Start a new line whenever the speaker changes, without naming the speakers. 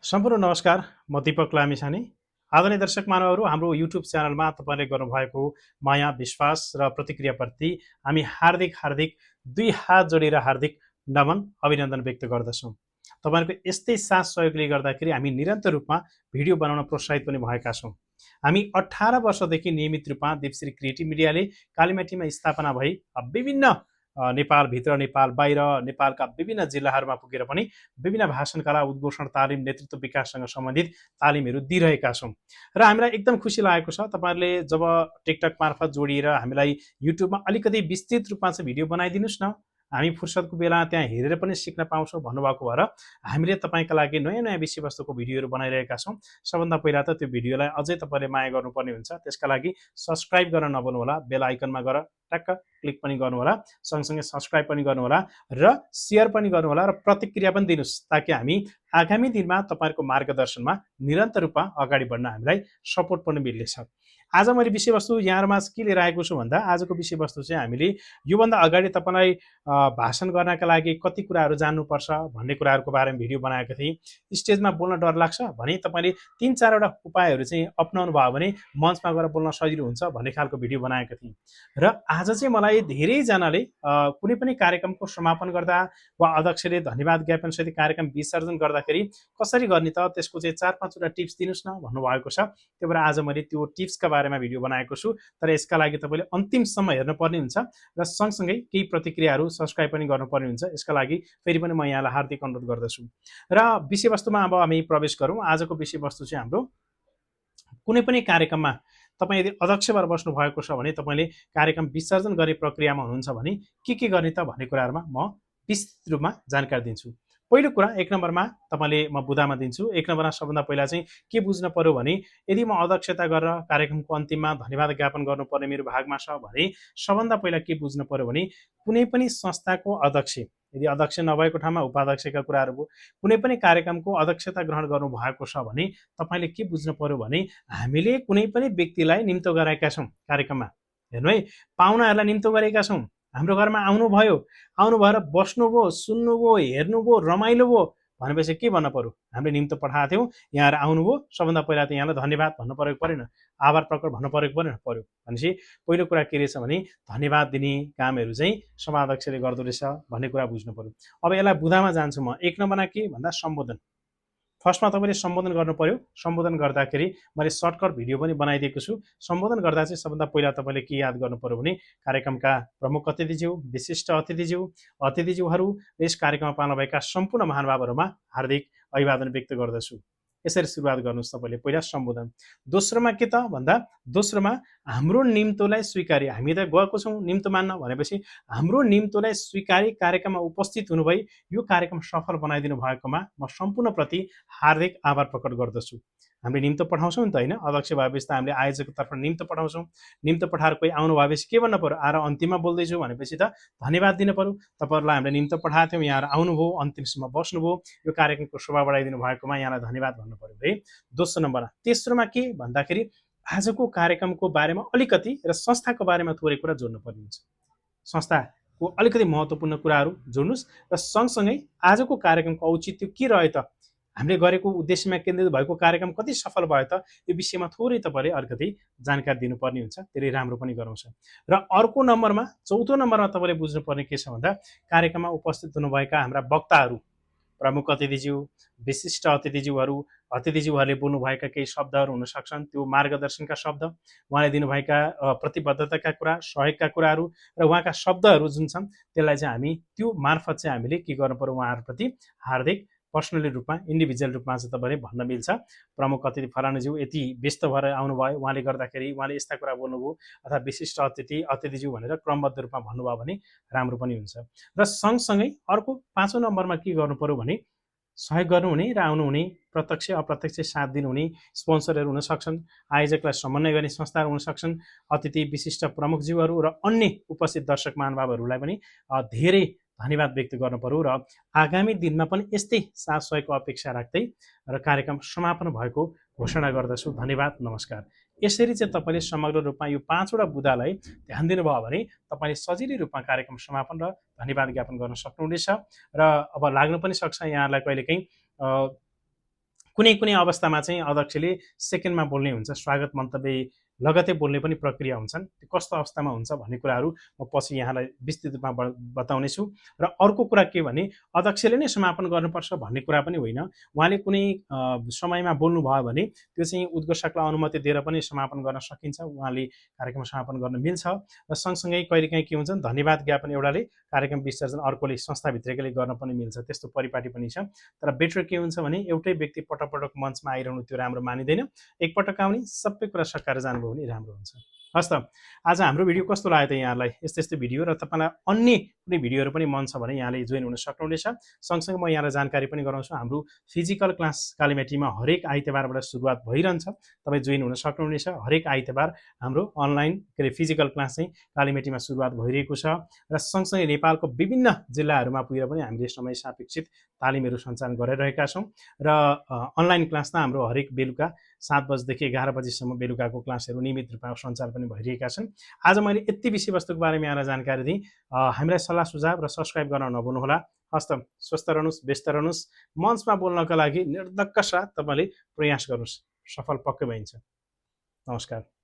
सम्पूर्ण नमस्कार। म दीपक लामिछाने। आदरणीय दर्शक मानवहरू, हाम्रो युट्युब च्यानलमा तपाईँले गर्नुभएको माया, विश्वास र प्रतिक्रियाप्रति हामी हार्दिक हार्दिक दुई हात जोडेर हार्दिक नमन अभिनन्दन व्यक्त गर्दछौँ। तपाईँहरूको यस्तै साथ सहयोगले गर्दाखेरि हामी निरन्तर रूपमा भिडियो बनाउन प्रोत्साहित पनि भएका छौँ। हामी 18 वर्षदेखि नियमित रूपमा दीपश्री क्रिएटिभ मिडियाले कालीमाटीमा स्थापना भई विभिन्न नेपालभित्र, नेपाल बाहिर, नेपालका विभिन्न जिल्लाहरूमा पुगेर पनि विभिन्न भाषण कला, उद्घोषण तालिम, नेतृत्व विकाससँग सम्बन्धित तालिमहरू दिइरहेका छौँ। र हामीलाई एकदम खुसी लागेको छ तपाईँहरूले जब टिकटक मार्फत जोडिएर हामीलाई युट्युबमा अलिकति विस्तृत रूपमा चाहिँ भिडियो बनाइदिनुहोस् न, हामी फुर्सदको बेला त्यहाँ हेरेर पनि सिक्न पाउँछौँ भन्नुभएको भएर हामीले तपाईँका लागि नयाँ नयाँ विषयवस्तुको भिडियोहरू बनाइरहेका छौँ। सबभन्दा पहिला त त्यो भिडियोलाई अझै तपाईँले माया गर्नुपर्ने हुन्छ। त्यसका लागि सब्सक्राइब गर्न नभुल्नुहोला, बेल आइकनमा गएर टक्क क्लिक पनि गर्नुहोला, सँगसँगै सब्सक्राइब पनि गर्नुहोला र सेयर पनि गर्नुहोला र प्रतिक्रिया पनि दिनुहोस्, ताकि हामी आगामी दिनमा तपाईँहरूको मार्गदर्शनमा निरन्तर रूपमा अगाडि बढ्न हामीलाई सपोर्ट पनि मिल्नेछ। आज मैले विषयवस्तु यहाँहरूमा के लिएर आएको छु भन्दा, आजको विषयवस्तु चाहिँ हामीले योभन्दा अगाडि तपाईँलाई भाषण गर्नका लागि कति कुराहरू जान्नुपर्छ भन्ने कुराहरूको बारेमा भिडियो बनाएको थिएँ। स्टेजमा बोल्न डर लाग्छ भने तपाईँले 3-4वटा उपायहरू चाहिँ अपनाउनु भयो भने मञ्चमा गएर बोल्न सजिलो हुन्छ भन्ने खालको भिडियो बनाएको थिएँ। र आज चाहिँ मलाई धेरैजनाले कुनै पनि कार्यक्रमको समापन गर्दा वा अध्यक्षले धन्यवाद ज्ञापनसहित कार्यक्रम विसर्जन गर्दाखेरि कसरी गर्ने त, त्यसको चाहिँ 4-5वटा टिप्स दिनुहोस् न भन्नुभएको छ। त्यही भएर आज मैले त्यो टिप्सका बारेमा भिडियो बनाएको छु। तर यसका लागि तपाईँले अन्तिमसम्म हेर्नुपर्ने हुन्छ र सँगसँगै केही प्रतिक्रियाहरू सब्सक्राइब पनि गर्नुपर्ने हुन्छ। यसका लागि फेरि पनि म यहाँलाई हार्दिक अनुरोध गर्दछु। र विषयवस्तुमा अब हामी प्रवेश गरौँ। आजको विषयवस्तु चाहिँ हाम्रो कुनै पनि कार्यक्रममा तपाईँ यदि अध्यक्ष भएर बस्नु भएको छ भने, तपाईँले कार्यक्रम विसर्जन गर्ने प्रक्रियामा हुनुहुन्छ भने के गर्ने त भन्ने कुराहरूमा म विस्तृत रूपमा जानकारी दिन्छु। पहिलो कुरा, 1 नम्बरमा तपाईँले म बुदामा दिन्छु। 1 नम्बरमा सबभन्दा पहिला चाहिँ के बुझ्न पर्यो भने, यदि म अध्यक्षता गरेर कार्यक्रमको अन्तिममा धन्यवाद ज्ञापन गर्नुपर्ने मेरो भागमा छ भने सबभन्दा पहिला के बुझ्न पर्यो भने, कुनै पनि संस्थाको अध्यक्ष, यदि अध्यक्ष नभएको ठाउँमा उपाध्यक्षका कुराहरू भयो, कुनै पनि कार्यक्रमको अध्यक्षता ग्रहण गर्नु भएको छ भने तपाईँले के बुझ्न पर्यो भने, हामीले कुनै पनि व्यक्तिलाई निम्तो गराएका छौँ कार्यक्रममा। हेर्नु है, पाहुनाहरूलाई निम्तो गरेका छौँ, हाम्रो घरमा आउनुभयो, आउनु भएर बस्नुभयो, सुन्नुभयो, हेर्नुभयो, रमाइलो भयो भनेपछि के भन्न पर्यो, हामीले निम्तो पठाएको थियौँ, यहाँहरू आउनुभयो, सबभन्दा पहिला त यहाँलाई धन्यवाद भन्नु परेको परेन, आभार प्रकट भन्नु परेको पर्यो भनेपछि पहिलो कुरा के रहेछ भने धन्यवाद दिने कामहरू चाहिँ समाध्यक्षले गर्दो रहेछ भन्ने कुरा बुझ्नु पर्यो। अब यसलाई बुदामा जान्छु म। 1 नम्बरमा के भन्दा सम्बोधन। फर्स्टमा तपाईँले सम्बोधन गर्नु पर्यो। सम्बोधन गर्दाखेरि मैले सर्टकट भिडियो पनि बनाइदिएको छु। सम्बोधन गर्दा चाहिँ सबभन्दा पहिला तपाईँले के याद गर्नु पर्यो भने, कार्यक्रमका प्रमुख अतिथिज्यू, विशिष्ट अतिथिज्यूहरू र यस कार्यक्रममा पाल्नुभएका सम्पूर्ण महानुभावहरूमा हार्दिक अभिवादन व्यक्त गर्दछु। यसरी सुरुवात गर्नुहोस् तपाईँले पहिला सम्बोधन। दोस्रोमा के त भन्दा, दोस्रोमा हाम्रो निम्तोलाई स्वीकार्य, हामी त गएको छौँ निम्तो मान्न भनेपछि हाम्रो निम्तोलाई स्वीकारी कार्यक्रममा उपस्थित हुनुभई यो कार्यक्रम सफल बनाइदिनु भएकोमा म सम्पूर्णप्रति हार्दिक आभार प्रकट गर्दछु। हामीले निम्तो पठाउँछौँ नि त, होइन? अध्यक्ष भएपछि त हामीले आयोजकको तर्फबाट निम्तो पठाउँछौँ। निम्तो पठाएर कोही आउनु भएपछि के भन्नु पर्यो, आएर अन्तिममा बोल्दैछु भनेपछि त धन्यवाद दिनु पर्यो। तपाईँहरूलाई हामीले निम्तो पठाएको थियौँ, यहाँहरू आउनुभयो, अन्तिमसम्म बस्नुभयो, यो कार्यक्रमको शोभा बढाइदिनु भएकोमा यहाँलाई धन्यवाद भन्नु पर्यो है। दोस्रो नम्बरमा। तेस्रोमा के भन्दाखेरि, आजको कार्यक्रमको बारेमा अलिकति र संस्थाको बारेमा थोरै कुरा जोड्नु पर्ने हुन्छ। संस्थाको अलिकति महत्त्वपूर्ण कुराहरू जोड्नुहोस् र सँगसँगै आजको कार्यक्रमको औचित्य के रह्यो त, हामीले गरेको उद्देश्यमा केन्द्रित भएको कार्यक्रम कति सफल भयो त, यो विषयमा थोरै तपाईँले अलिकति जानकारी दिनुपर्ने हुन्छ। धेरै राम्रो पनि गराउँछ। र अर्को नम्बरमा, चौथो नम्बरमा तपाईँले बुझ्नुपर्ने के छ भन्दा, कार्यक्रममा उपस्थित हुनुभएका हाम्रा वक्ताहरू, प्रमुख अतिथिज्यू, विशिष्ट अतिथिज्यूहरूले बोल्नुभएका केही शब्दहरू हुन सक्छन्, त्यो मार्गदर्शनका शब्द, उहाँले दिनुभएका प्रतिबद्धताका कुरा, सहयोगका कुराहरू र उहाँका शब्दहरू जुन छन् त्यसलाई चाहिँ हामी त्यो मार्फत चाहिँ हामीले के गर्नु पर्यो, उहाँहरूप्रति हार्दिक पर्सनली रूपमा, इन्डिभिजुअल रूपमा चाहिँ तपाईँले भन्न मिल्छ। प्रमुख अतिथि फलानाज्यू यति व्यस्त भएर आउनुभयो, उहाँले गर्दाखेरि उहाँले यस्ता कुरा बोल्नुभयो, अथवा विशिष्ट अतिथिज्यू भनेर क्रमबद्ध रूपमा भन्नुभयो भने राम्रो पनि हुन्छ। र सँगसँगै अर्को 5औं नम्बरमा के गर्नु पर्यो भने, सहयोग गर्नुहुने र आउनुहुने, प्रत्यक्ष अप्रत्यक्ष साथ दिनुहुने स्पोन्सरहरू हुन सक्छन्, आयोजकलाई समन्वय गर्ने संस्थाहरू हुन सक्छन्, अतिथि विशिष्ट प्रमुखज्यूहरू र अन्य उपस्थित दर्शक महानुभावहरूलाई पनि धेरै धन्यवाद व्यक्त गर्नु पर्यो। र आगामी दिनमा पनि यस्तै साथ सहयोगको अपेक्षा राख्दै र कार्यक्रम समापन भएको घोषणा गर्दछु। धन्यवाद, नमस्कार। यसरी चाहिँ तपाईँले समग्र रूपमा यो 5वटा बुदालाई ध्यान दिनुभयो भने तपाईँले सजिलै रूपमा कार्यक्रम समापन र धन्यवाद ज्ञापन गर्न सक्नुहुनेछ। र अब लाग्नु पनि सक्छ यहाँहरूलाई कहिलेकाहीँ कुनै कुनै अवस्थामा चाहिँ अध्यक्षले सेकेन्डमा बोल्ने हुन्छ, स्वागत मन्तव्य लगतै बोल्ने पनि प्रक्रिया हुन्छन्। त्यो कस्तो अवस्थामा हुन्छ भन्ने कुराहरू म पछि यहाँलाई विस्तृत रूपमा बताउने छु। र अर्को कुरा के भने अध्यक्षले नै समापन गर्नुपर्छ भन्ने कुरा पनि होइन। उहाँले कुनै समयमा बोल्नुभयो भने त्यो चाहिँ उद्घोषकलाई अनुमति दिएर पनि समापन गर्न सकिन्छ, उहाँले कार्यक्रम समापन गर्न मिल्छ। र सँगसँगै कहिलेकाहीँ के हुन्छ, धन्यवाद ज्ञापन एउटाले, कार्यक्रम विसर्जन अर्कोले, संस्थाभित्रैले गर्न पनि मिल्छ, त्यस्तो परिपाटी पनि छ। तर बेटर के हुन्छ भने एउटै व्यक्ति पटक पटक मञ्चमा आइरहनु त्यो राम्रो मानिँदैन। एकपटक आउने, सबै कुरा सकाएर जानुभयो भने राम्रो हुन्छ। हस् त, आज हाम्रो भिडियो कस्तो लाग्यो त यहाँलाई? यस्तो यस्तो भिडियो र तपाईँलाई अन्य कुनै भिडियोहरू पनि मन छ भने यहाँले जोइन हुन सक्नुहुनेछ। सँगसँगै म यहाँलाई जानकारी पनि गराउँछु, हाम्रो फिजिकल क्लास कालीमेटीमा हरेक आइतबारबाट सुरुवात भइरहन्छ। तपाईँ जोइन हुन सक्नुहुनेछ। हरेक आइतबार हाम्रो अनलाइन के अरे फिजिकल क्लास चाहिँ कालीमेटीमा सुरुवात भइरहेको छ। र सँगसँगै नेपालको विभिन्न जिल्लाहरूमा पुगेर पनि हामीले समय सापेक्षित तालिमहरू सञ्चालन गरिरहेका छौँ। र अनलाइन क्लास त हाम्रो हरेक बेलुका 7 बजेदेखि 11 बजीसम्म बेलुकाको क्लासहरू नियमित रूपमा सञ्चालन पनि भइरहेका छन्। आज मैले यति विषयवस्तुको बारेमा यहाँलाई जानकारी दिएँ। हामीलाई सल्लाह सुझाव र सब्सक्राइब गर्न नभुल्नुहोला। हस्त, स्वस्थ रहनुहोस्, व्यस्त रहनुहोस्। मञ्चमा बोल्नका लागि निर्धक्क साथ तपाईँले प्रयास गर्नुहोस्, सफल पक्कै भइन्छ। नमस्कार।